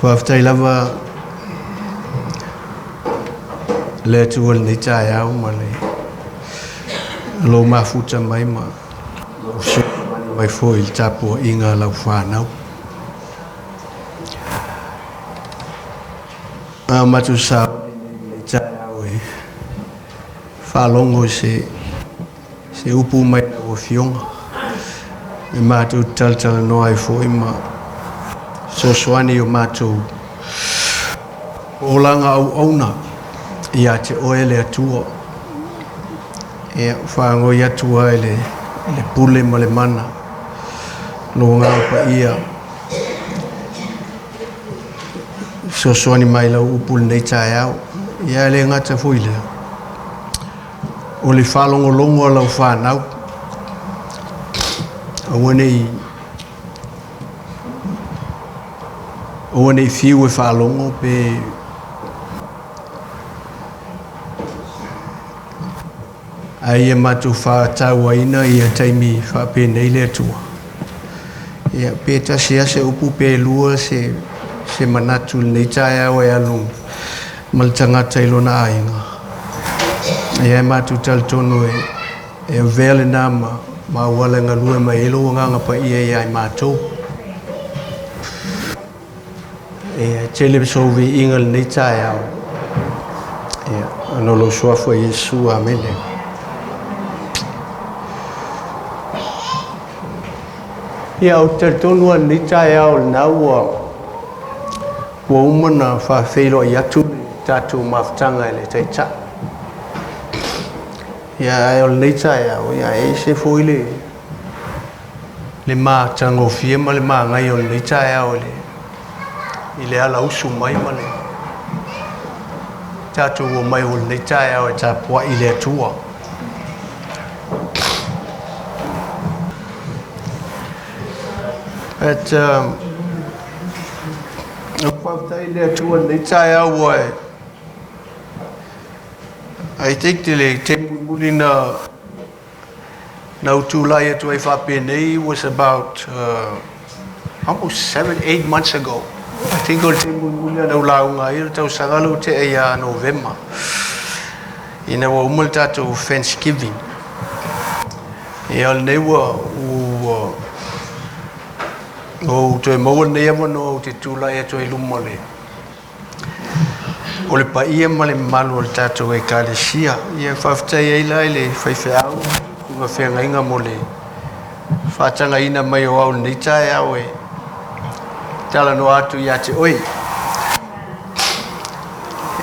Faafetai lava le Atua i lenei taeao ma le lou mafuta mai ma lou fesoasoani mai foi i le tapuaiga a lau fanau. A matou sauni nei i lenei taeao e faalogo i se se upu mai lau Afioga e matou te talatalanoa ai foi ma fesoasoani i o matou olaga auauna ia te oe le Atua. Ia, faagoi atu ai le pule ma le mana, lou Agaga Paia, fesoasoani mai lau upu i lenei taeao. Ia, e le gata foi i lea, o le faalogologo a lau fanau, aua ne i fiu e faalogo pe a ia matou faatauaina ia taimi faapenei le Atua. Ia, pe tasi lava se upu pe lua se manatu i lenei taeao e alu ma le tagata i lona aiga. Ia, e matou talitonu e avea lena ma auala e galue mai ai lou Agaga Paia ia i matou. E tele sou viiga i lenei taeao. Ia, ona o lou suafa Iesu, amene. Ia, ou te talitonu lava i lenei taeao lena ua uma ona faafeiloai atu le tatou mafutaga e le Taitai. Ia, ae o lenei taeao, ia, e ese foi le matagofie ma le manaia o lenei taeao i le alausu mai ma le tatou omai o lenei taeao e tapuai i le Atua. But faafetai i le Atua i lenei taeao ua I think le taimi mulimuli na ou tulai atu ai faapenei was about almost 7, 8 months ago. I think o le taimi mulimuli na ou lauga ai o le tausaga lea ua tea ia Novema, ina ua uma le tatou Thanksgiving. Ia, o lenei ua ou toe maua lenei avanoa ou te tulai atu ai i luma o le paia ma le mamalu o le tatou Ekalesia. Ia, faafetai ai la i le faifeau ma feagaiga mo le faatagaina mai o au i lenei taeao e talanoa atu ia te oe.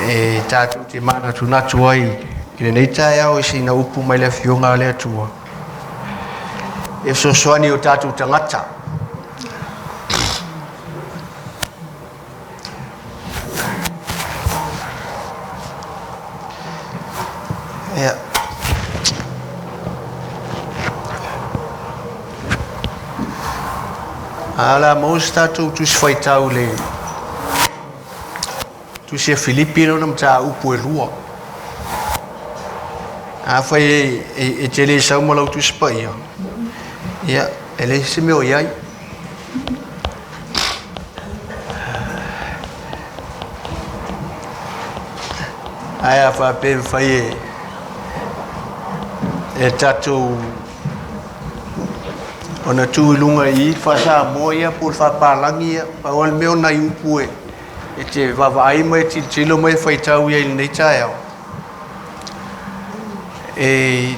E tatou te manatunatu ai i lenei taeao i sina upu mai le Afioga a le Atua e fesoasoani i o tatou tagata. Ia. A o le a maua se tatou tusi faitau i le Tusi a Filipi lona mataupu e 2. Afai e te le sau ma lau Tusi Paia, ia, e leai se mea o i ai. Ae a faapea e mafai e tatou ona tu i luga i i le faa-Samoa ia po o le faa-Palagi ia, pau lava le mea o nai upu e te vaavaai ma e tilotilo ma e faitau i ai i lenei taeao, e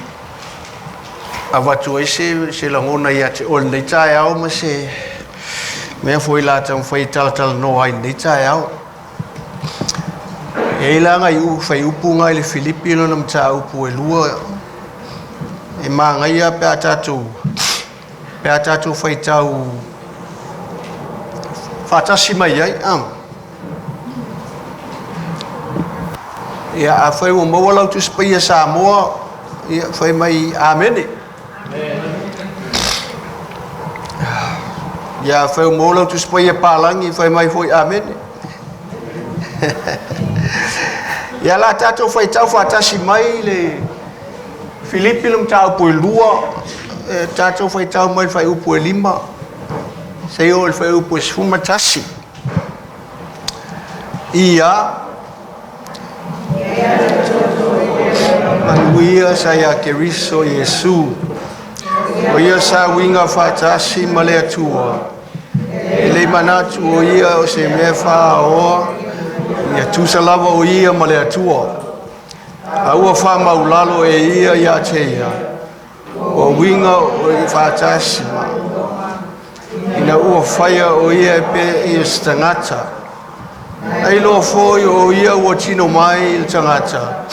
avatu ai se lagona ia te oe i lenei taeao ma se mea foi la taumafai e talatalanoa ai i lenei taeao. E i ai la nai fuaiupu na i le Filipi lona mataupu e 2 e manaia pe a tatou faitau faatasi mai ai. Ia, afai ua maua lau Tusi Paia Samoa, ia, fai mai amene. Ia, afai ua maua lau Tusi Paia Palagi, fai mai foi amene. Ia, la tatou faitau faatasi mai le Filipi le mataupu e 2, e tatou faitau mai le fuaiupu e 5, seia oo i le fuaiupu e 11. Ia manuia sa ia Keriso Iesu. O ia sa uiga faatasi ma le Atua. E le i manatu o ia o se mea faaoa, ia tusa lava o ia ma le Atua. A ua faamaulalo e ia ia te ia, ua uiga o i faatasi ma. Ina ua faia o ia e pei o se tagata. Na iloa foi o ia ua tino mai i le tagata,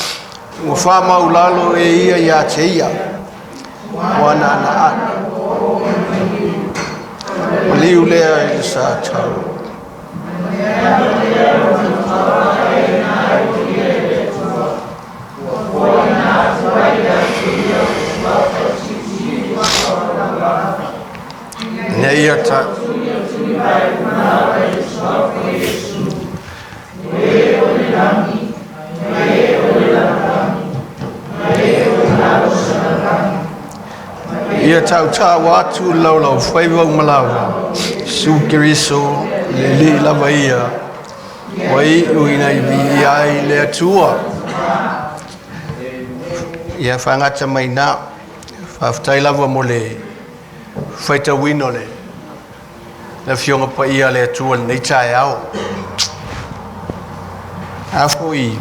ua faamaulalo e ia ia te ia. Ua na na maliu lea i le sa tau. Ina ia ta Ia tautau atu le laulaufaiva uma lava, Iesu Keriso, le Alii lava ia, ua iu ina viia ai le Atua. Ia faagata mai i ina, faafetai lava mo le faitauina o le Afioga Paia a le Atua i lenei taeao. A foi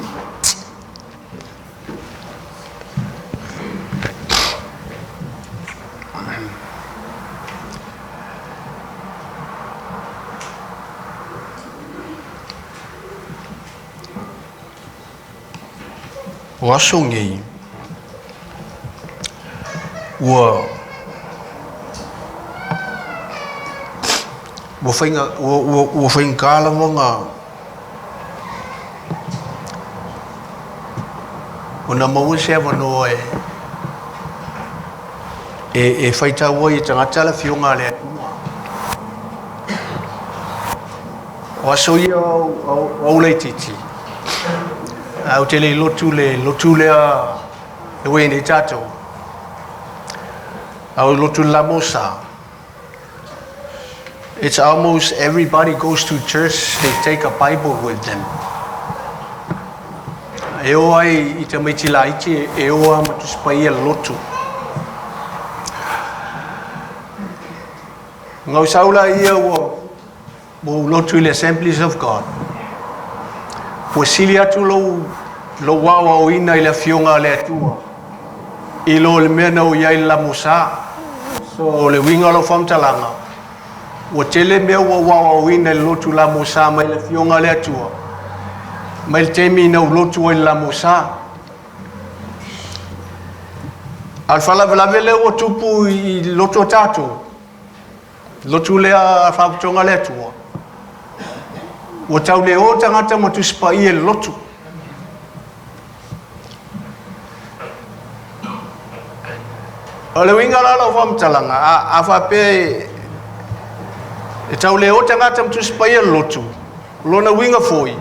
o aso nei, ua ua faiga ua ua ua faigata lava ona ona maua se avanoa e e e faitau ai e tagata le Afioga a le Atua. O aso ia o ou laitiiti, ae ou te le i lotu le lotu lea e ua i ai nei tatou, a o lotu le Lamosa. It's almost everybody goes to church, they take a Bible with them. E o ai i tamaiti laiti e o a ma Tusi Paia i le lotu. Ona ou sau laia ua ou lotu i le Assemblies of God. Ua sili atu lou, lou aoaoina i le afioga a le Atua i lo le mea na ou i ai i le Lamosa. So, o le uiga o lau faamatalaga, ua tele mea ua ou aoaoina i le lotu Lamosa mai le afioga a le Atua, mai le taimi na ou lotu ai i le Lamosa. A o le faalavelave lea ua tupu i lotu a tatou, lotu lea Faalapotopotoga a le Atua, ua tau le o tagata ma Tusi Paia i le lotu. O le uiga la o lau faamatalaga, a, a faapea e tau le o tagata ma Tusi Paia i le lotu, o lona uiga foi,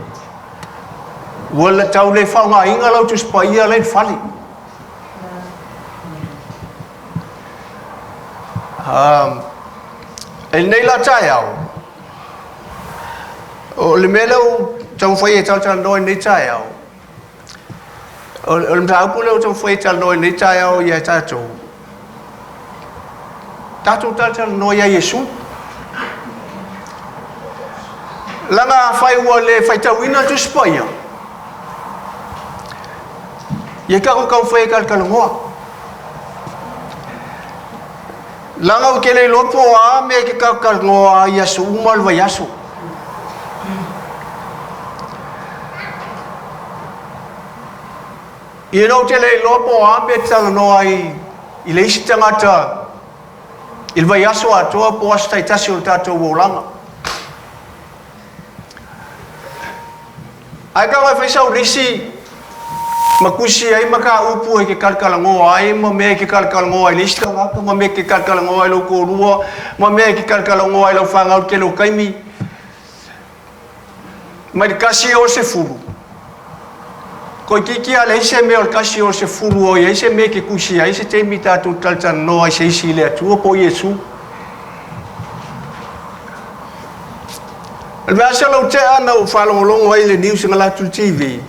ua tau le faaaogaina lau Tusi Paia la i le fale. I lenei la taeao, o le mea lea ua taumafai e talatalanoa i lenei taeao, o le mataupu lea ua taumafai e talanoa i lenei taeao ia tatou, tatou talatalanoa ia Iesu. Leaga afai ua le faitauina le Tusi Paia, ia tatou taumafai e talatalanoa. Leaga ou te le iloa po o a mea e te talatalanoa ai i aso uma o le vaiaso. Ia ou te le iloa po o a mea e te talanoa ai i le isi tagata i le vaiaso atoa po o aso taitasi o le tatou olaga. Ae tago e fai sau lisi ma tusi ai mataupu e te talatalanoa ai ma mea e te talatalanoa ai le isi tagata ma mea e te talatalanoa ai lou toalua ma mea e te talatalanoa ai lau fanau i le tele o taimi. Mai le 1 e oo i le 10. Toeitiiti lava leai se mea o le 1 e oo i le 10 o i ai se mea e te tusi ai se taimi tatou talatalanoa ai se isi i le Atua po o Iesu. O le vaiaso ua tea na ou faalogologo ai i le news na alu atu i le TV.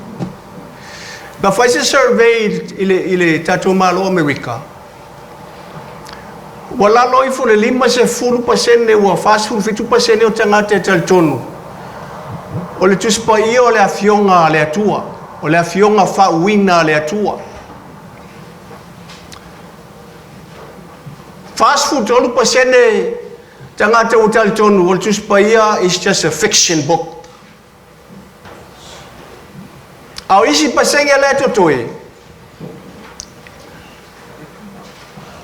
Na fai se survey i le tatou Malo o Amerika. Ua lalo ifo le 50% ua 47% o tagata e talitonu. O le Tusi Paia o le afioga a le Atua. O le afioga faauuina a le Atua. 43% tagata ua talitonu o le Tusi Paia is just a fiction book. A o isi pasene lea totoe,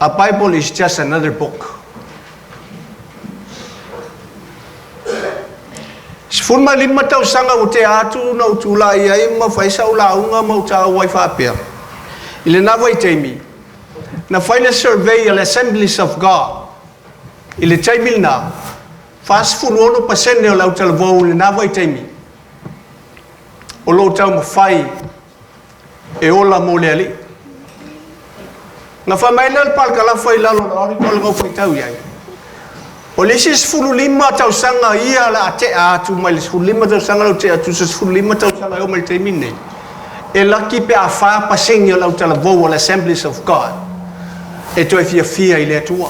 a Bible is just another book. 15 tausaga ua tea atu na ou tulai ai ma fai sau lauga ma ou taua ai faapea. I lena vaitaimi, na fai le survey a le Assemblies of God. I le taimi lena, 46% o le autalavou i lena vaitaimi o lo o taumafai e ola mo le Alii. Na fai mai lea le palakalafa i lalo o le article na ou faitau i ai. O le isi 15 tausaga ia la a tea atu mai le 15 tausaga lau tea atu se 15 tausaga e oo mai le taimi nei. E laki pe a 4% o le autalavou o le Assemblies of God e toe fiafia i le Atua.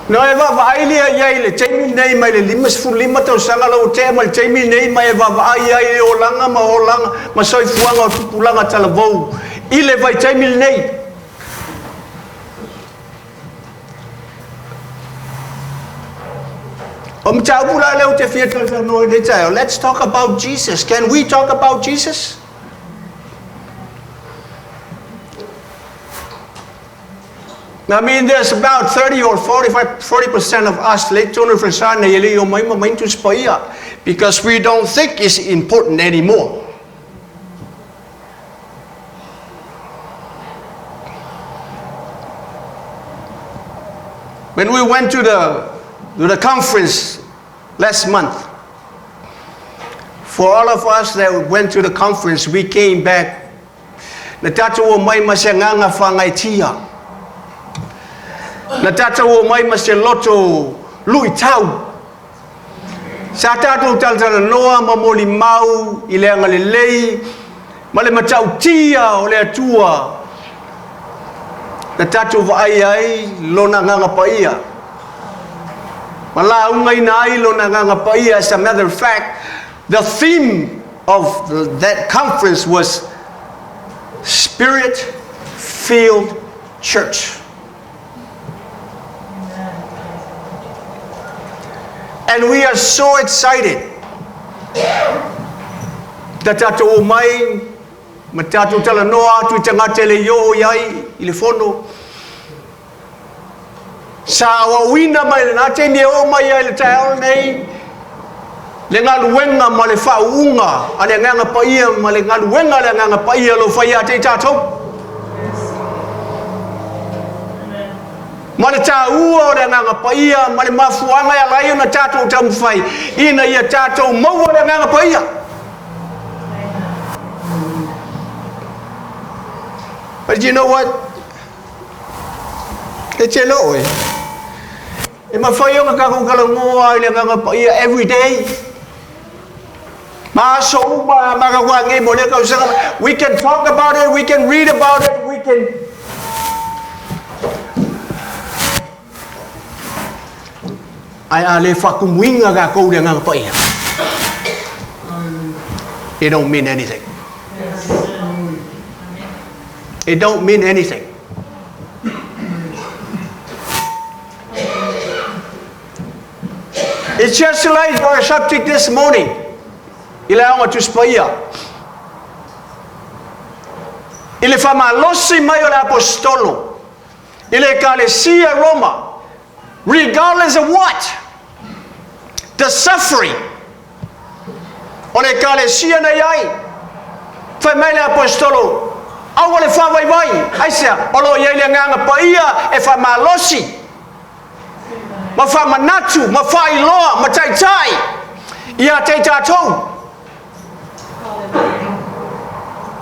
Na e vaavaai lea i ai le taimi nei mai le 55 tausaga lau tea mai le taimi nei ma e vaavaai ai i olaga ma olaga ma soifuaga o tupulaga talavou i le vaitaimi lenei. O mataupu la lea ou te fia talatalanoa i lenei taeao. Let's talk about Jesus. Can we talk about Jesus? I mean, there's about 30 or 45, 40% of us late tonu falesā nei e le i omai ma aumai Tusi Paia because we don't think it's important anymore. When we went to the conference last month, for all of us that went to the conference, we came back na tatou omai ma se agaga faagaeetia. Na tatou omai ma se loto luitau. Sa tatou talatalanoa ma molimau i le agalelei ma le matautia o le Atua. Na tatou vaai ai lona agaga paia. Ma laugaina ai lona agaga paia. As a matter of fact, the theme of that conference was Spirit-filled church. And we are so excited. Na tatou omai, ma tatou talanoa atu i tagata e le i oo i ai i le fono. Sa auauina mai lena taimi e oo mai ai le taeao nei le galuega ma le faauuga a le Agaga Paia ma le galuega a le Agaga Paia lo fai ia te i tatou. Ma le taua o le Agaga Paia ma le mafuaaga e ala ai ona tatou taumafai ina ia tatou maua le Agaga Paia. But you know what? E te lo e. E mafai ona tatou talanoa i le Agaga Paia every day. Ma aso uma ma ka nei mo le tausaga. We can talk about it, we can read about it, we can. Ae a le faatumuina tatou le Agaga Paia, it don't mean anything. It don't mean anything. It's just like our subject this morning. I le aoga Tusi Paia. I le faamalosi mai o le Aposetolo. I le Ekalesia Roma. Regardless of what? The suffering. O le Ekalesia na i ai. Fai mai le Aposetolo. Aua le faavaivai. Aisea, o lo o i ai le Agaga Paia e faamalosi ma faamanatu ma faailoa ma taitai ia te tatou.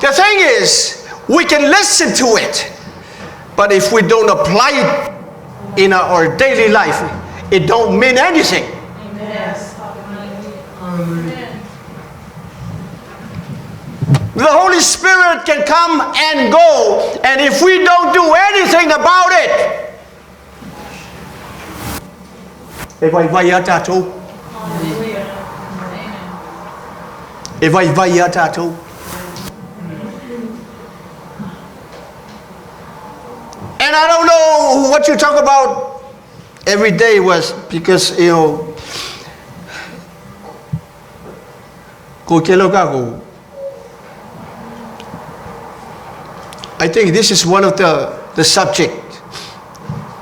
The thing is, we can listen to it, but if we don't apply it, in our daily life, it don't mean anything. The Holy Spirit can come and go, and if we don't do anything about it, e vaivai lava tatou. E vaivai lava tatou. And I don't know what you talk about every day was because, you know, ko ke lo ka ko. I think this is one of the subject.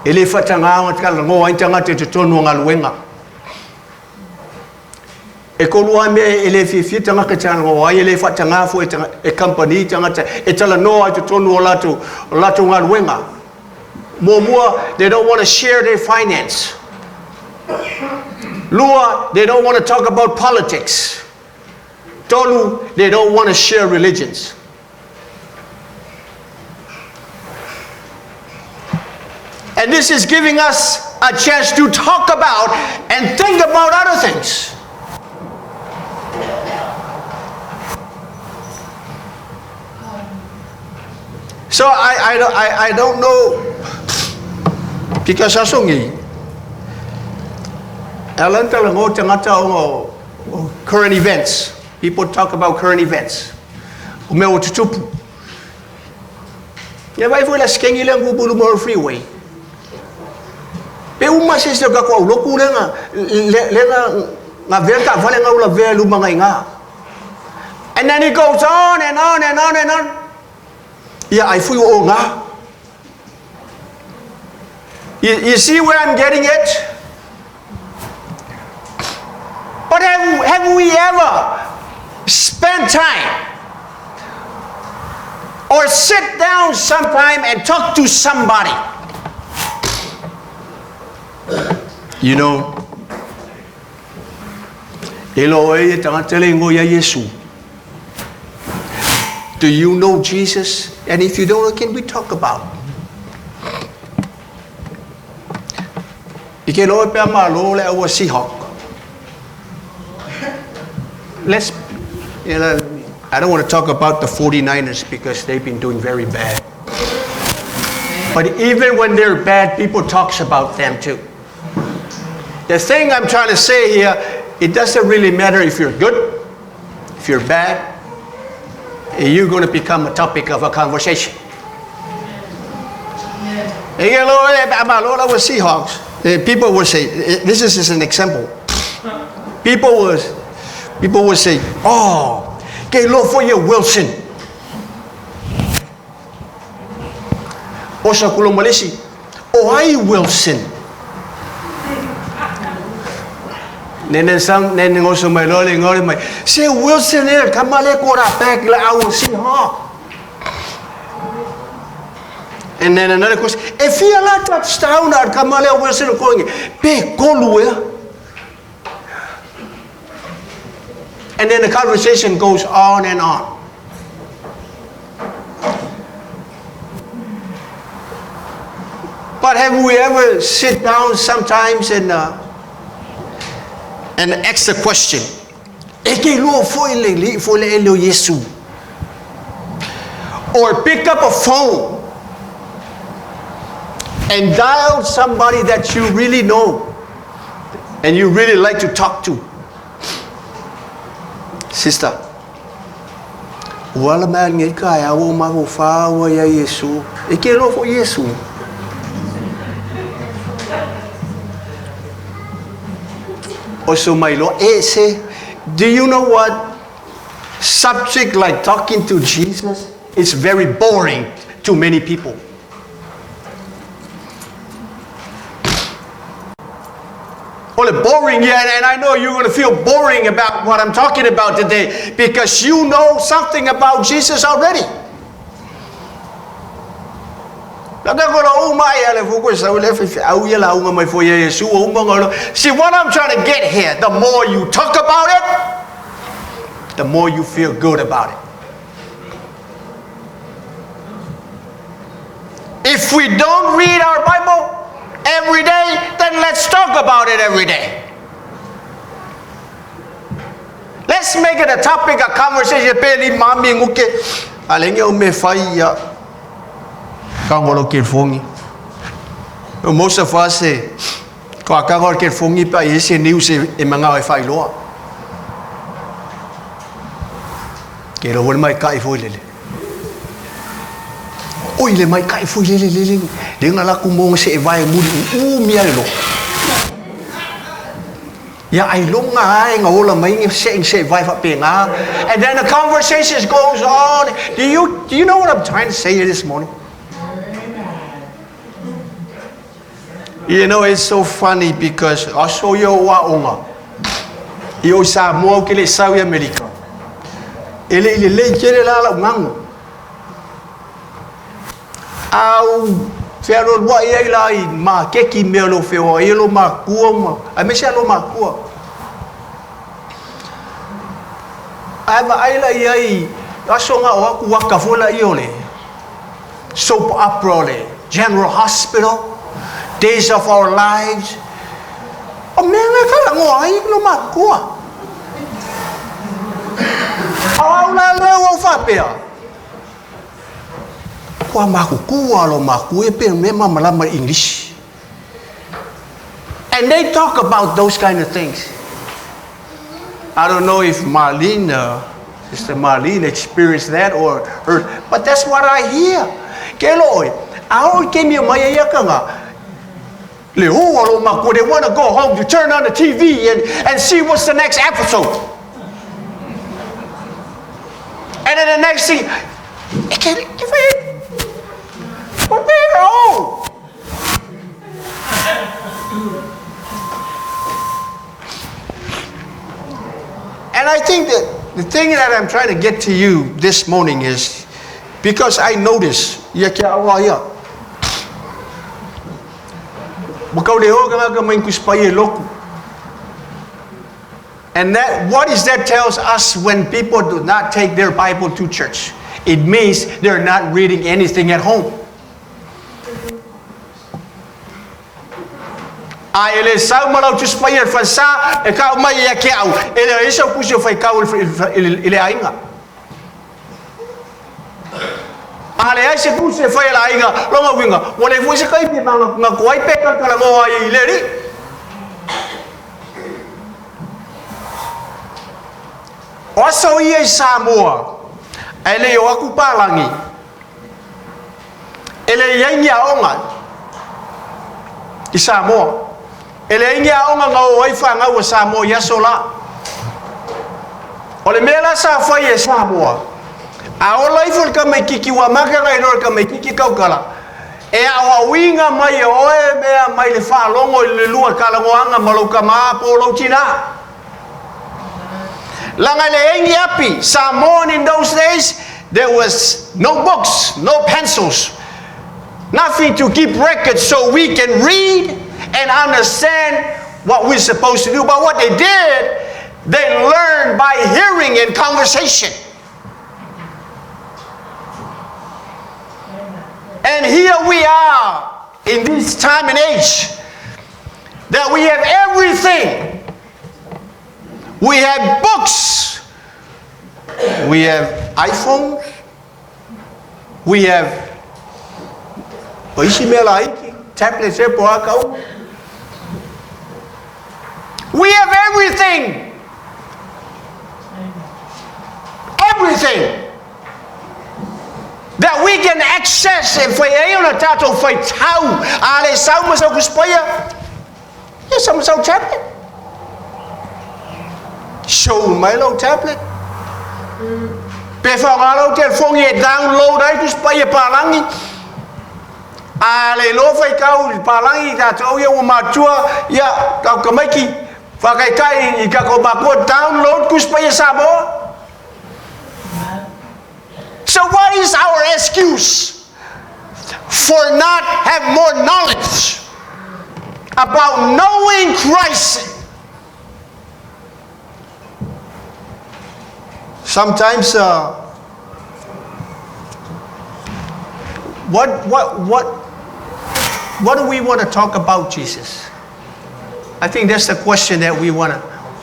E le whatanga ka ngo ai tangata te tonu ngaluenga. E kolu ai me e le fifi tangata te ngo ai e le whatanga fu e e company tangata e tala no ai te tonu o lato ngaluenga. Mua, they don't want to share their finance. Lua, they don't want to talk about politics. Tolu, they don't want to share religions. And this is giving us a chance to talk about and think about other things. So I don't know, because asongi, current events. People talk about current events. O mea o tutupu. Ia vai foi la skengi le ngubulu mo freeway. Pe uma se se ka ko loku le nga le nga ver ka vale nga ula ver lu manga inga. And then it goes on and on and on and on. Ia ai fui o nga. You see where I'm getting it? But have we ever spent time or sit down sometime and talk to somebody? You know, do you know Jesus? And if you don't, what can we talk about? Let's, you know, I don't want to talk about the 49ers because they've been doing very bad. But even when they're bad, people talks about them too. The thing I'm trying to say here, it doesn't really matter if you're good, if you're bad, you're going to become a topic of a conversation. Seahawks. People will say, this is an example. People will say, oh, ke lo for you Wilson. Osa kulo malisi, oh ai Wilson. Nene sang nene ngoso mai lole ngore mai. Se Wilson e kamale kora back la au Seahawk. And then another question, if you la touchdown at kamale Wilson going, pe kolu e. And then the conversation goes on and on. But have we ever sit down sometimes and ask the question? Or pick up a phone and dial somebody that you really know and you really like to talk to. Sister, wala man ngai kaya wo ma wo fa wo ya Yesu. E ke lo fo Yesu. Oso mai lo e se. Do you know what? Subject like talking to Jesus is very boring to many people. Well, boring, yeah, and I know you're going to feel boring about what I'm talking about today because you know something about Jesus already. See, what I'm trying to get here, the more you talk about it, the more you feel good about it. If we don't read our Bible, every day, then let's talk about it every day. Let's make it a topic of conversation. Pe li mami nguke. Alenge o me fai ya. Kangolo ke fongi. Most of us eh, ko a kangolo ke fongi pa e se news e manga e fai loa. Ke lo mai kai foi lele. Oi le mai kai foi lele lele. Le nga la ku mo se e vai muri u mi ai lo. Ya ai longa ai nga ola mai ngi se se vai fa pe nga. And then the conversation goes on. Do you know what I'm trying to say here this morning? You know, it's so funny because aso ia o aoga. I o Samoa ke le sau i Amerika. E le i le lei tele la lau gago. Au fealoaloai ai la i makeki mea lo feoai ai lo makua ma aemaise a lo makua. Ae vaai la i ai aso nga o aku aka foi la i o le soap opera o le General Hospital, Days of Our Lives. O mea nga kalagoa ai lo makua. O au la leo au faapea. Kua makukua lo makua e pe me mamalama English. And they talk about those kind of things. I don't know if Marlene, Sister Marlene experienced that or her, but that's what I hear. Ke lo oi, ao ke mi mai ia kanga. Le o alo makua, they want to go home to turn on the TV and see what's the next episode. And then the next thing, e ke ke oh. And I think that the thing that I'm trying to get to you this morning is because I notice, ia kia awa ia. Makau le o ka mai kuspai e loku. And that, what is that tells us when people do not take their Bible to church? It means they're not reading anything at home. A e le sau ma lau tuspai e whansa e ka mai ia ke au. E le isa pusi o whai kau i le ainga. A le ai se pusi e whai la ainga, longa winga. Wa le fui se kai pi manga nga kuai pe kala ngoa i le ri. O aso ia i Samoa, e le o aku palangi. E le iai ni aoga i Samoa. E le ai ni aoga nga o ai whangau o Samoa i aso la. O le mea la sa whai e Samoa. A ola ifo le kamaikiki wa maka ngai no le kamaikiki kaukala. E au auinga mai e oe mea mai le whaalongo i le lua kalangoanga ma lou kama po lou tina. Langa le engi api, Samoan in those days, there was no books, no pencils, nothing to keep records so we can read and understand what we're supposed to do. But what they did, they learned by hearing and conversation. And here we are in this time and age that we have everything. We have books. We have iPhones. We have o isi mea laiti, tablets e po a kau. We have everything. Everything that we can access e whai ai ona tātou whai tau a le sau ma sau kuspaia. Ia sau ma sau tablet. Show mai lau tablet. Pe whaangalo te fongi e download ai kuspaia palangi. A le lo whai kau palangi tātou ia ua matua ia kau kamaiki whakaikai i kako makua download kuspaia Samoa. So what is our excuse for not have more knowledge about knowing Christ? Sometimes, what What do we want to talk about Jesus? I think that's the question that we want to.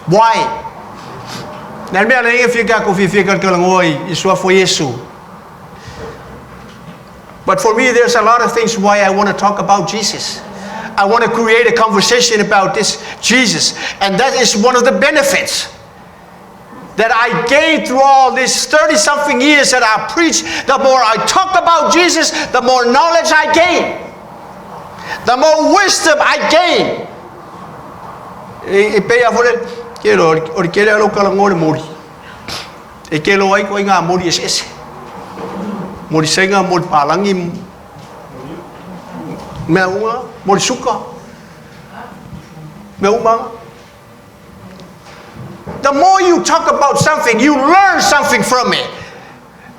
Why? Na mea le inga fika ko fi fika ka ngoi i sua fo Yesu. But for me, there's a lot of things why I want to talk about Jesus. I want to create a conversation about this Jesus. And that is one of the benefits that I gained through all these 30 something years that I preach. The more I talk about Jesus, the more knowledge I gain, the more wisdom I gain. E pe a fore, ke ro, o ke le alo kala ngore mori. E ke lo ai ko ngā mori ese ese. Mori senga, mori palangi, mea unga, mori suka, mea umanga. The more you talk about something, you learn something from it.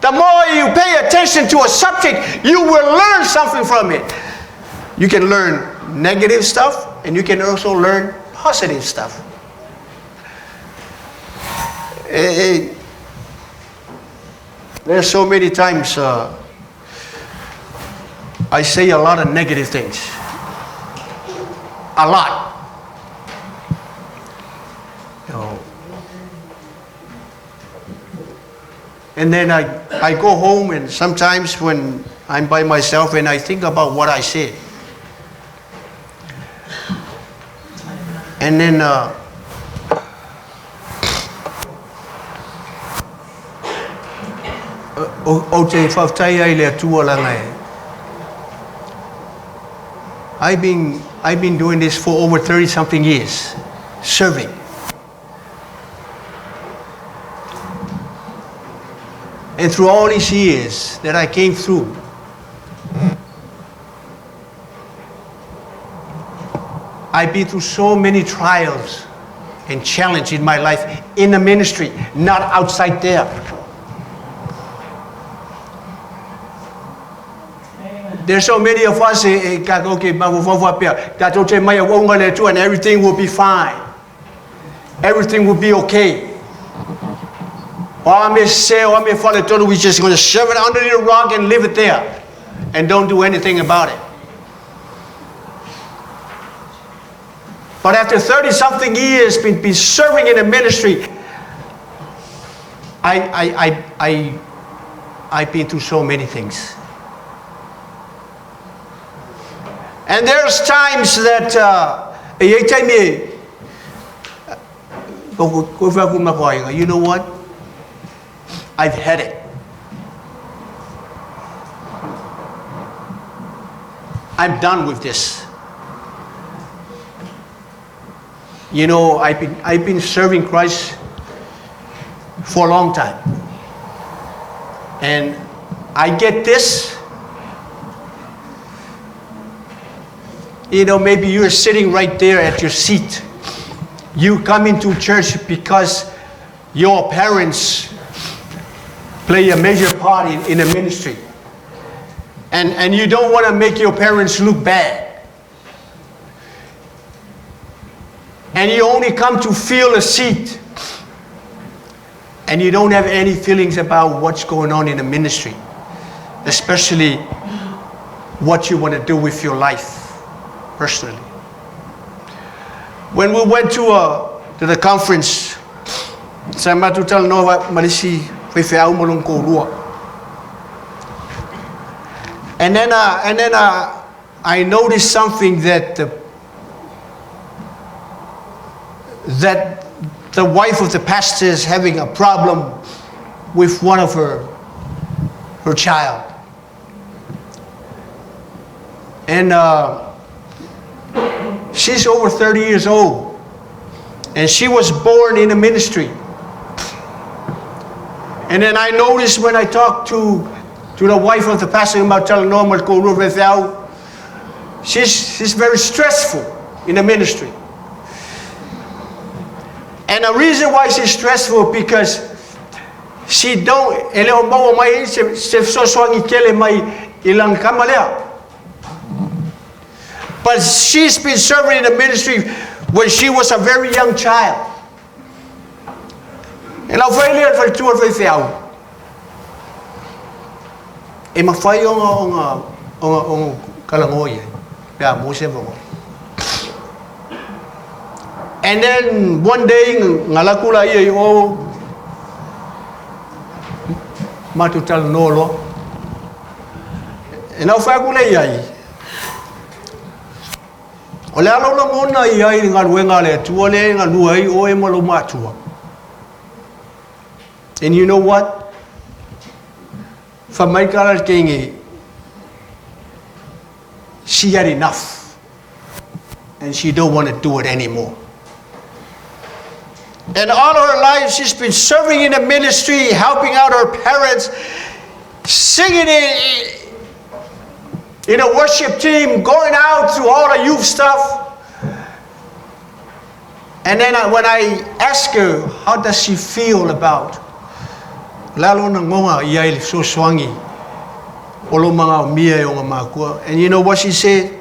The more you pay attention to a subject, you will learn something from it. You can learn negative stuff and you can also learn positive stuff. There's so many times I say a lot of negative things. A lot. And then I go home, and sometimes when I'm by myself and I think about what I said. And then o te whaftai ai le atua langa e. I've been doing this for over 30 something years, serving. And through all these years that I came through, I've been through so many trials and challenges in my life in the ministry, not outside there. There's so many of us, okay, and everything will be fine. Everything will be okay. We just going to shove it under the rock and leave it there and don't do anything about it. But after 30 something years been serving in the ministry, I've been through so many things. And there's times that you know what? I've had it. I'm done with this. I've been serving Christ for a long time. And I get this. Maybe you're sitting right there at your seat. You come into church because your parents play a major part in the ministry. And you don't want to make your parents look bad. And you only come to fill a seat. And you don't have any feelings about what's going on in the ministry, especially what you want to do with your life personally. When we went to the conference, sa matou talanoa ma le isi faifeau ma lona toalua. And then I noticed something that the wife of the pastor is having a problem with one of her child. And she's over 30 years old. And she was born in a ministry. And then I noticed when I talked to the wife of the pastor about telling normal, she's very stressful in the ministry. And the reason why she's stressful, because she don't, e le o maua mai se fesoasoani tele mai i lana tama lea. But she's been serving in the ministry when she was a very young child. E lau fai lea faletua le faifeau. E mafai ona talanoa i ai. Pe a maua se avanoa. And then one day na alu atu laia i o matou talanoa loa. E na ou fai atu lea i ai, o le a lou lagona i ai i le galuega a le Atua lea e galue ai oe ma lou matua. And you know what? Fai mai tala le teine, she had enough and she don't want to do it anymore. And all her life she's been serving in the ministry, helping out her parents, singing in a worship team, going out to all the youth stuff. And then I, when I ask her, how does she feel about le a lona lagona i ai i le fesoasoani o lo o manaomia e ona makua. And you know what she said?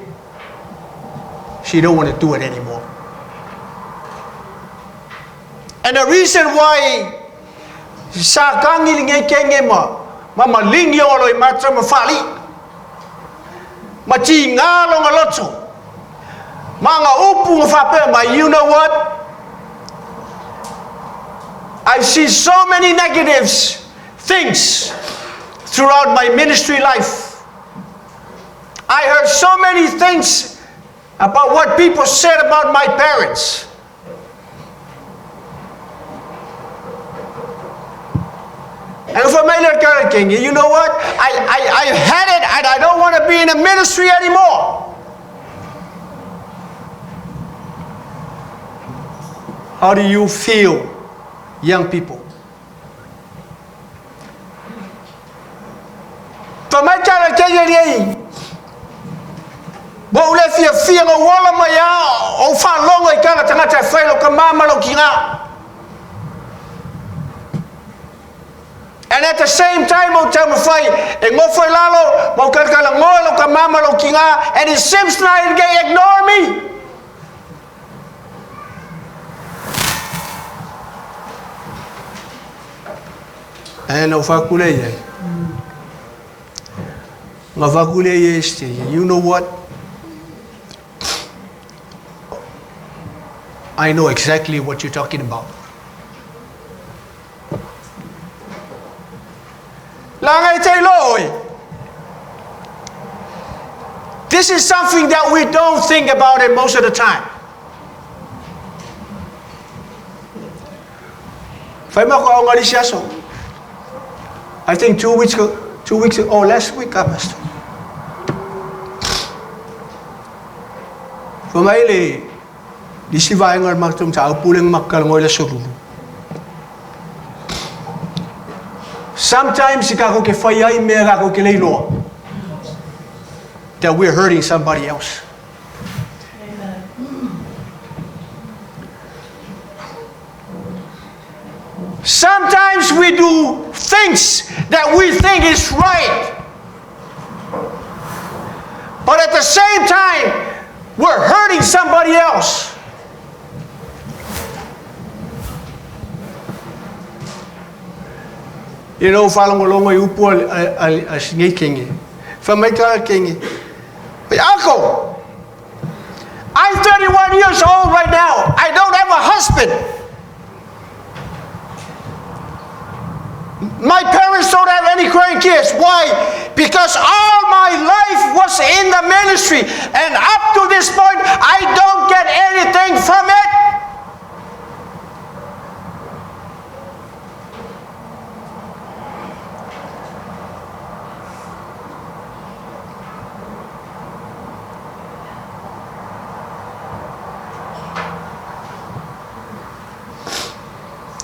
She don't want to do it anymore. And the reason why sa tagi lenei teine ma ma maligi ona loimata ma faalii ma tiga lona loto ma ana upu na faapea mai, you know what? I see so many negatives things throughout my ministry life. I heard so many things about what people said about my parents. And for mai le Kara King, you know what? I had it and I don't want to be in a ministry anymore. How do you feel, young people? Fai mai tala teie nei, Ua ou le fiafia na ou ola mai lava ou faalogo i tala tagata e fai lou tama ma lou tina. And at the same time ou taumafai e nofo i lalo ma ou talatalanoa i lou tama ma lou tina and it seems like they ignore me. Ae na ou fai atu lea i ai. Na fai atu lea i ai se you know what? I know exactly what you're talking about. Leaga e te iloa oe. This is something that we don't think about it most of the time. Fai mai ko aoga le isi aso. I think 2 weeks ago, 2 weeks ago, oh, last week, ah, Pastor. Fai mai le isi vaega o le matou mataupu lea na matou talanoa i le aso Lulu. Sometimes tatou te fai ai mea tatou te le iloa that we're hurting somebody else. Sometimes we do things that we think is right. But at the same time, we're hurting somebody else. Faalogologo i upu a si nei teine. Fai mai tala teine. Uncle, I'm 31 years old right now. I don't have a husband. My parents don't have any grandkids. Why? Because all my life was in the ministry. And up to this point, I don't get anything from it.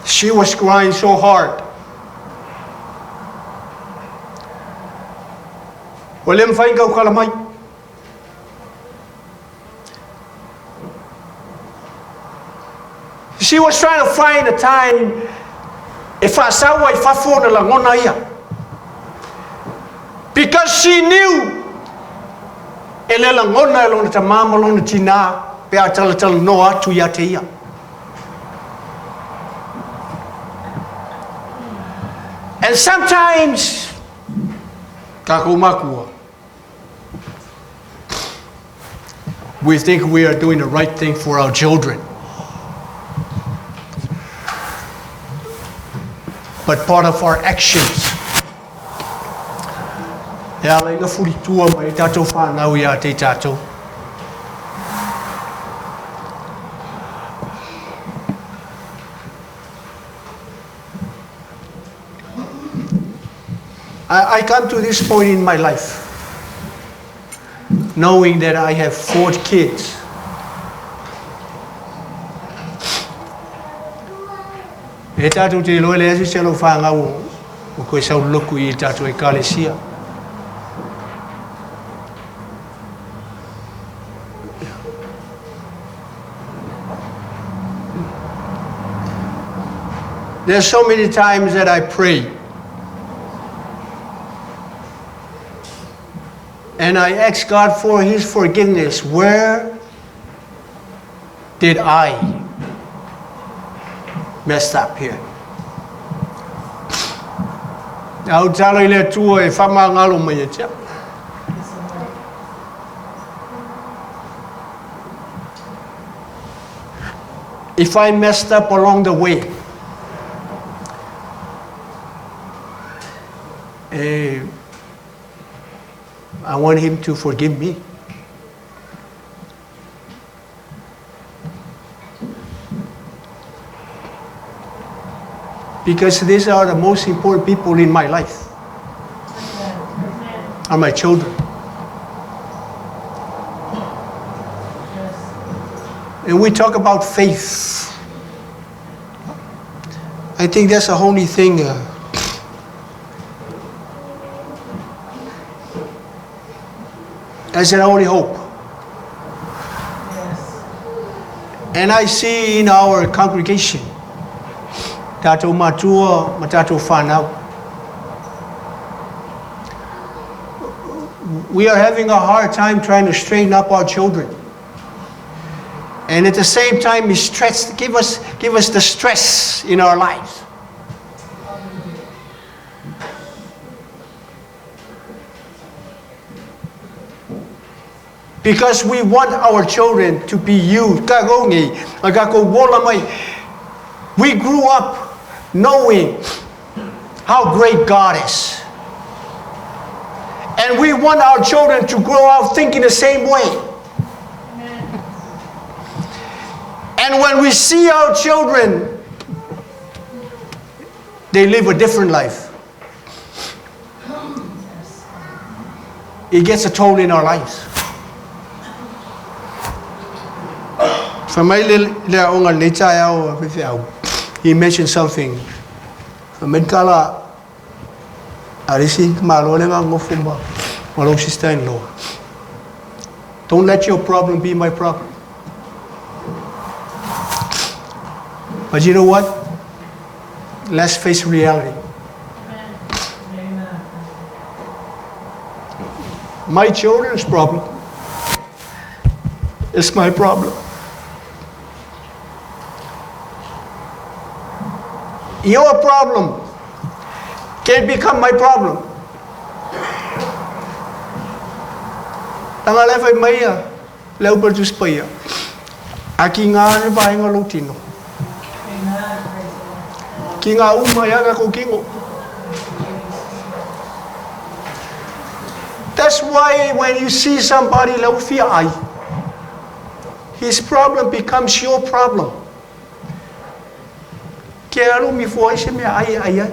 She was crying so hard. Ua le mafai ona tautala mai. She was trying to find a time e faasau ai fafo ona lagona ia. Because she knew e le lagona e lona tamā ma lona tinā pe a talatalanoa atu ia te ia. And sometimes, tatou makua, We think we are doing the right thing for our children. But part of our actions, e ala ina furitua mai tātou whānau i a te tātou. I come to this point in my life knowing that I have 4 kids. E tātou te iloa le asi se alo whāngau o koe sau loku i tātou e kalesia. There's so many times that I pray. And I ask God for His forgiveness. Where did I mess up here? Au talo i le Atua e whamangalo mai e tia. If I messed up along the way, I want Him to forgive me. Because these are the most important people in my life. Are my children. And we talk about faith. I think that's the only thing. That's the only hope. Yes. And I see in our congregation, tātou matua, ma tātou whānau, we are having a hard time trying to straighten up our children. And at the same time, it stress, give us the stress in our lives. Because we want our children to be used. We grew up knowing how great God is. And we want our children to grow up thinking the same way. Amen. And when we see our children, they live a different life. It gets a toll in our lives. He mentioned something. Sister-in-law. Don't let your problem be my problem. But you know what? Let's face reality. Amen. My children's problem is my problem. Your problem can become my problem. Tanga le whai mai a, le upa tu spaia. A ki ngā re vaenga lo tino. Ki ngā uma ia ka kingo. That's why when you see somebody lau fia ai, his problem becomes your problem. Ke aru mi fo ai se mea ai ai ai.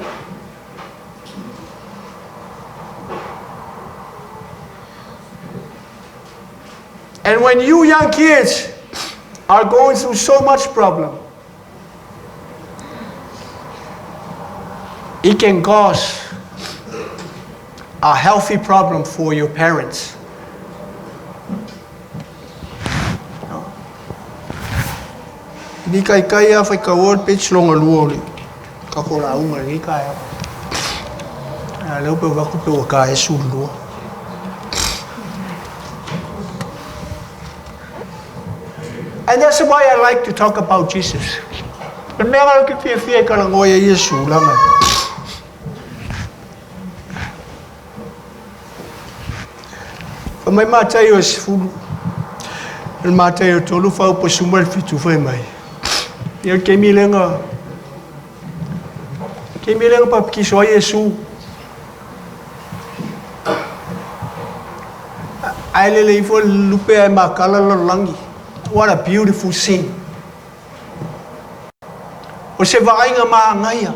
And when you young kids are going through so much problem, it can cause a healthy problem for your parents. Ni kai kai a whai kaua pe longa lua le. Ka ko la unga ni kai a. A leo pe waku pe waka e su lua. And that's why I like to talk about Jesus. But me ngaro ki fia fia ka langoia Yesu langa. Fa mai mātai o se fulu. O le Mataio 3 fuaiupu 17 fai mai. Ia le taimi lea na taimi lea na papatiso ai Iesu. Ae lele ifo le lupe ae matala le lalolagi. What a beautiful scene. O se vaaiga manaia.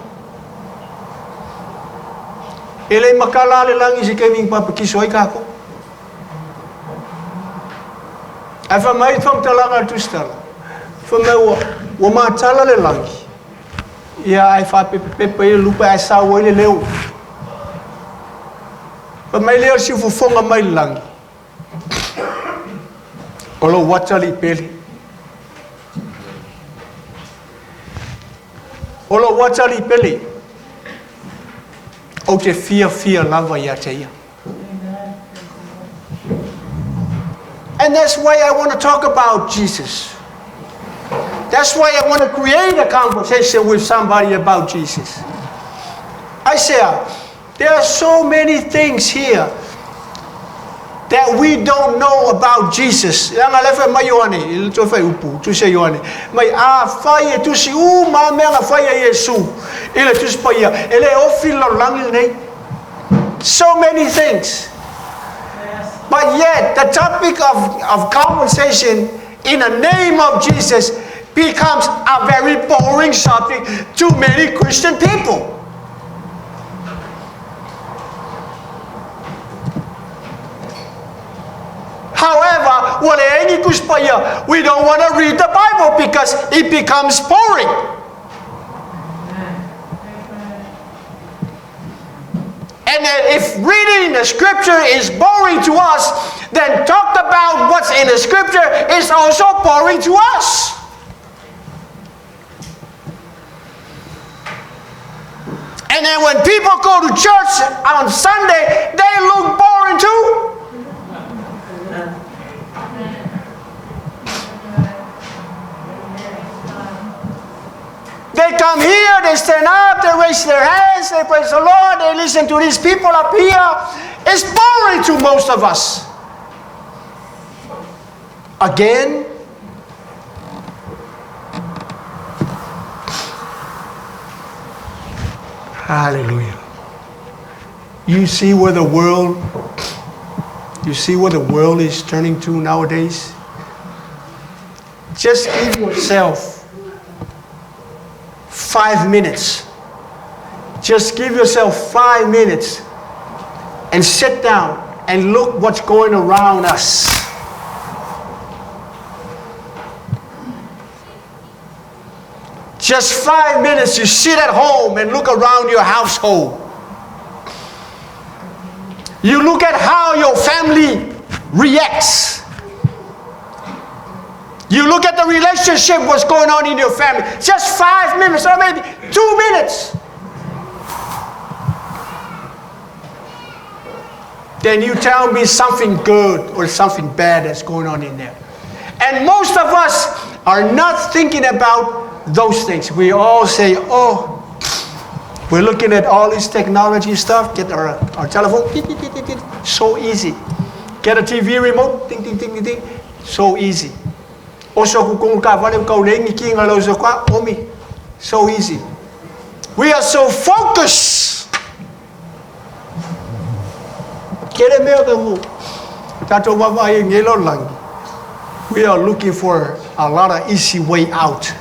E le i matala le lagi i se taimi na papatiso ai tatou. Ae fai mai le faamatalaga a le Tusitala, fai mai ua, ua matala le lagi, ia ae faapepepepe ai le lupe ae sau ai le leo. Fai mai lea o le siufofoga mai le lagi, o lou atalii pele. O lou atalii pele, ou te fiafia lava ia te ia. And that's why I want to talk about Jesus. That's why I want to create a conversation with somebody about Jesus. I say, there are so many things here that we don't know about Jesus. Leaga lea fai mai Ioane, i le toe fuaiupu, tusi a Ioane, mai afai e tusi uma mea na fai e Iesu i le Tusi Paia, e le ofi le lalolagi lenei. So many things. But yet, the topic of conversation in the name of Jesus becomes a very boring subject to many Christian people. However, ua leai ni Tusi Paia, we don't want to read the Bible because it becomes boring. And then if reading the scripture is boring to us, then talk about what's in the scripture is also boring to us. And then when people go to church on Sunday, they look boring too. They come here, they stand up, they raise their hands, they praise the Lord, they listen to these people up here. It's boring to most of us. Again, hallelujah. You see where the world, you see where the world is turning to nowadays? Just give yourself 5 minutes. Just give yourself 5 minutes and sit down and look what's going around us. Just 5 minutes, you sit at home and look around your household. You look at how your family reacts. You look at the relationship, what's going on in your family. Just 5 minutes, or maybe 2 minutes. Then you tell me something good or something bad that's going on in there. And most of us are not thinking about those things. We all say, oh, we're looking at all this technology stuff. Get our telephone, ding, ding, ding, ding, so easy. Get a TV remote, ding, ding, ding, ding, ding, so easy. Oso ku kongo ka vale kau lengi ki ngā lau kwa omi. So easy. We are so focused. Kere mea ka hu. Tātou vaavaai i lenei lalolagi. We are looking for a lot of easy way out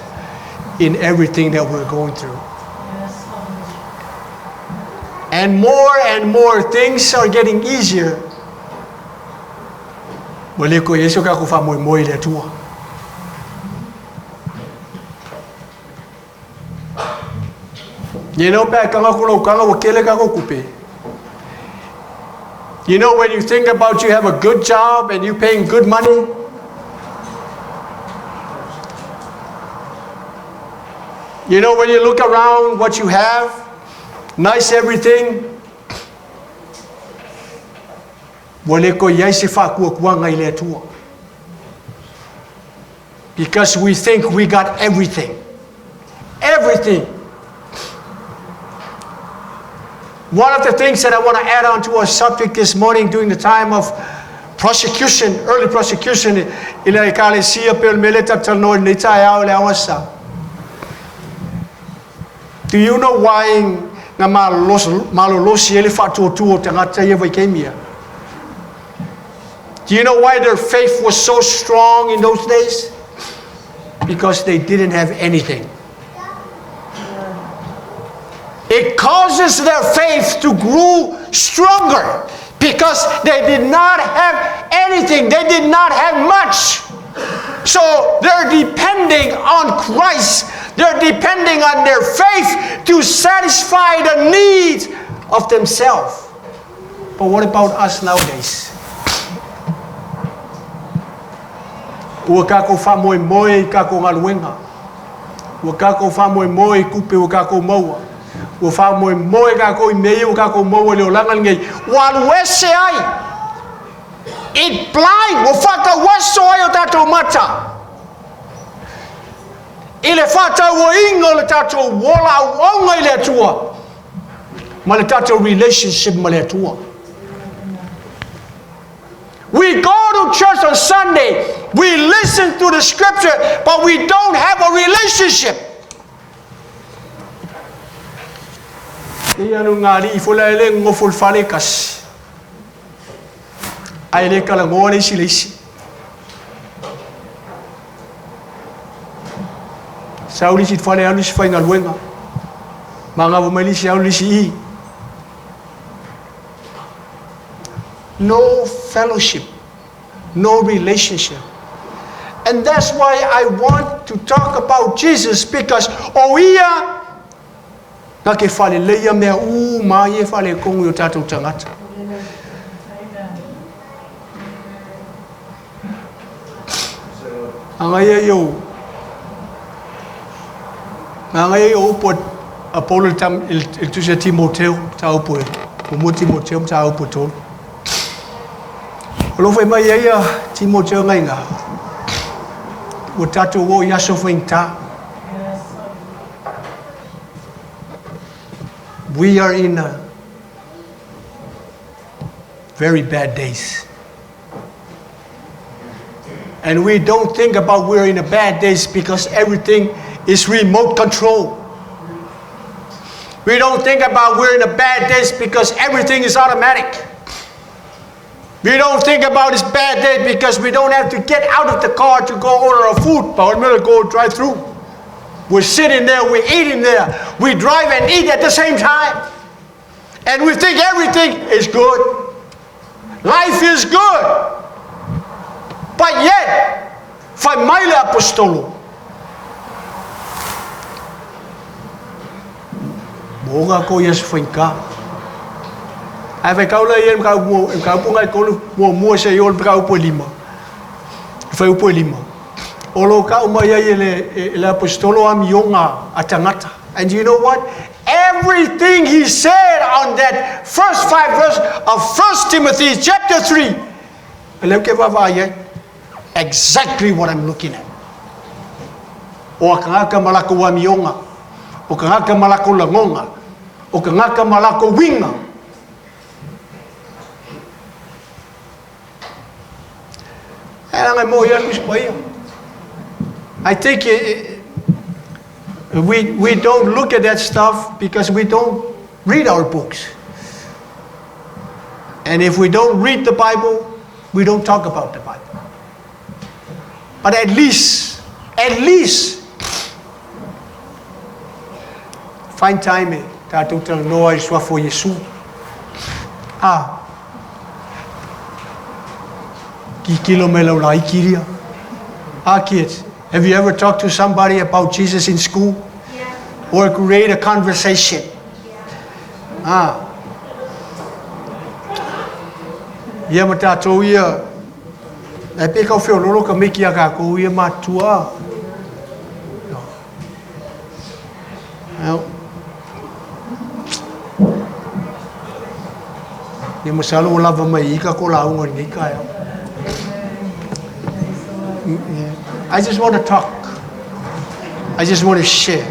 in everything that we're going through. And more things are getting easier. Ua le toe i ai so tatou faamoemoe i le Atua. Pe a taga atu lau tala ua tele tatou tupe. When you think about you have a good job and you paying good money, when you look around what you have, nice everything, ua le toe i ai se faatuatuaga i le Atua. Because we think we got everything. Everything. One of the things that I want to add on to our subject this morning during the time of prosecution, early prosecution, I le ekalesia pe o le mea lea tatou te talanoa i lenei taeao i le aoga. Do you know why na malolosi ai le faatuatua o tagata ia vaitaimi ia? Do you know why their faith was so strong in those days? Because they didn't have anything. It causes their faith to grow stronger because they did not have anything. They did not have much. So they're depending on Christ. They're depending on their faith to satisfy the needs of themselves. But what about us nowadays? Ua kākou faamoemoe i kākou galuega. Ua kākou faamoemoe i tupe ua kākou maua. Ua faamoemoe kākou i mea ia ua kākou maua i le olaga lenei. Ua alu ese ai. It blind, ua faatauaso ai o tātou mata. I le faatauaina o le tātou ola auauna i le Atua ma le tātou relationship ma le Atua. We go to church on Sunday, we listen to the scripture, but we don't have a relationship. Ia anu ngā alii foi la e le nonofo i le fale e tasi. Ae le talanoa le isi i le isi. Sau le isi i le fale alu le isi faigaluega. Manava mai le isi alu le isi i. No fellowship, no relationship. And that's why I want to talk about Jesus because o ia na ke faaleleia mea uma ia e faaletonu i o tatou tagata. Agaia i ou Agaia i ou upu a Paulo i le tusi a Timoteo, mataupu e muamua Timoteo, mataupu e 3. O lo o fai mai ai a Timoteo ngaiga, ua tatou o i aso faigata. We are in a very bad days. And we don't think about we're in a bad days because everything is remote control. We don't think about we're in a bad days because everything is automatic. We don't think about this bad day because we don't have to get out of the car to go order our food, but we're going to go drive through. We're sitting there, we're eating there, we drive and eat at the same time. And we think everything is good. Life is good. But yet, fai mai le aposetolo, Ua o kākou i aso faigata. Ae faitau la ia i le mataupu nai tolu muamua seia oo i le mataupu e lima, le fuaiupu e lima. O lo o tau mai ai e le aposetolo amioga a tagata. And you know what? Everything he said on that first five verse of 1 Timothy chapter 3, lea ou te vaavaai ai, exactly what I'm looking at. O a tagata ma latou amioga, o tagata ma latou lagona, o tagata ma latou uiga. E leaga e moe atu isi paia. I think we don't look at that stuff because we don't read our books. And if we don't read the Bible, we don't talk about the Bible. But at least, find time e tatou talanoa i le suafa o Iesu. Ah, tilotilo mai lau laiti lia. Ah, kids, have you ever talked to somebody about Jesus in school? Yeah. Or create a conversation? Yeah. Ah. Ia ma tatou ia, e pei kau feololo ka miki a kākou ia matua. No. Well, ia masalo ua lava mai i ka ko lauga i lenei taeao. I just want to talk. I just want to share.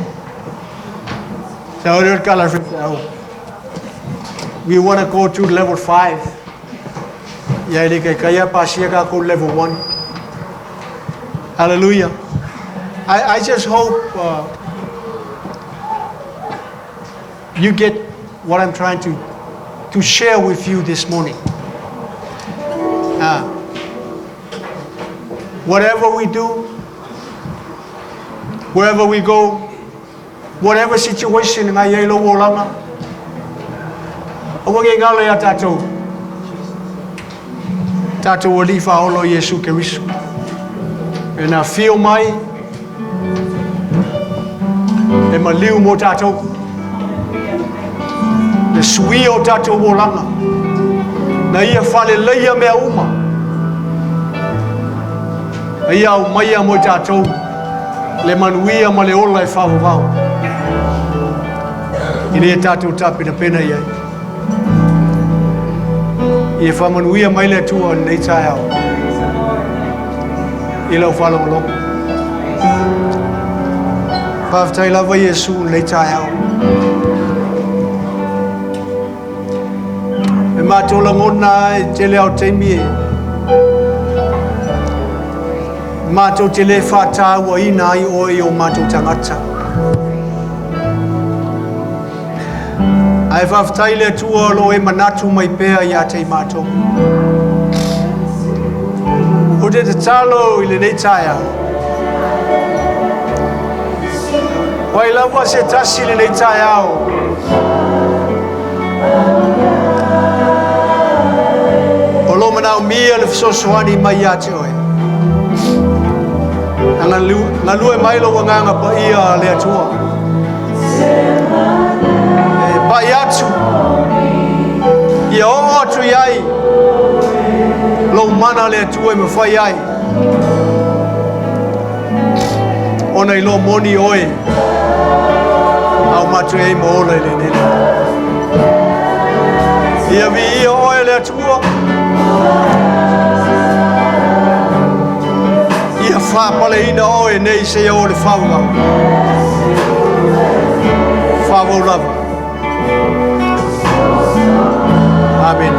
We want to go to level 5. Ia e le taitaia pasia kākou level 1. Hallelujah. I just hope you get what I'm trying to share with you this morning. Whatever we do, wherever we go, whatever situation nga i ai lou olaga, aua ne i galo ia tatou, tatou Alii Faaola o Iesu Keriso. E na afio mai, e maliu mo tatou. Le suia o tatou olaga. Na ia faaleleia mea uma. Na ia aumaia mo i tatou le manuia ma le ola e faavavau. I le tatou tapenapena i ai. Ia faamanuia mai le Atua i lenei taeao. I lau faalogologo. Faafetai lava Iesu i lenei taeao. E matou lagona ai tele ao taimi e matou te le faatauaina ai oe i o matou tagata. Ae faafetai le Atua o lo o e manatu mai pea ia te i matou. Ou te tatalo i lenei taeao. O ai lava se tasi i lenei taeao. O lo o manaomia le fesoasoani mai ia te oe. Na galue mai lou agaga paia le Atua. E pai atu, ia oo atu i ai, lou mana le Atua e mafai ai. Ona iloa moni oe, au matou ai ma ola i lenei le. Ia viia oe le Atua. Ia faapaleina oe nei seia oo i le faavavau. Faavavau lava. Amen.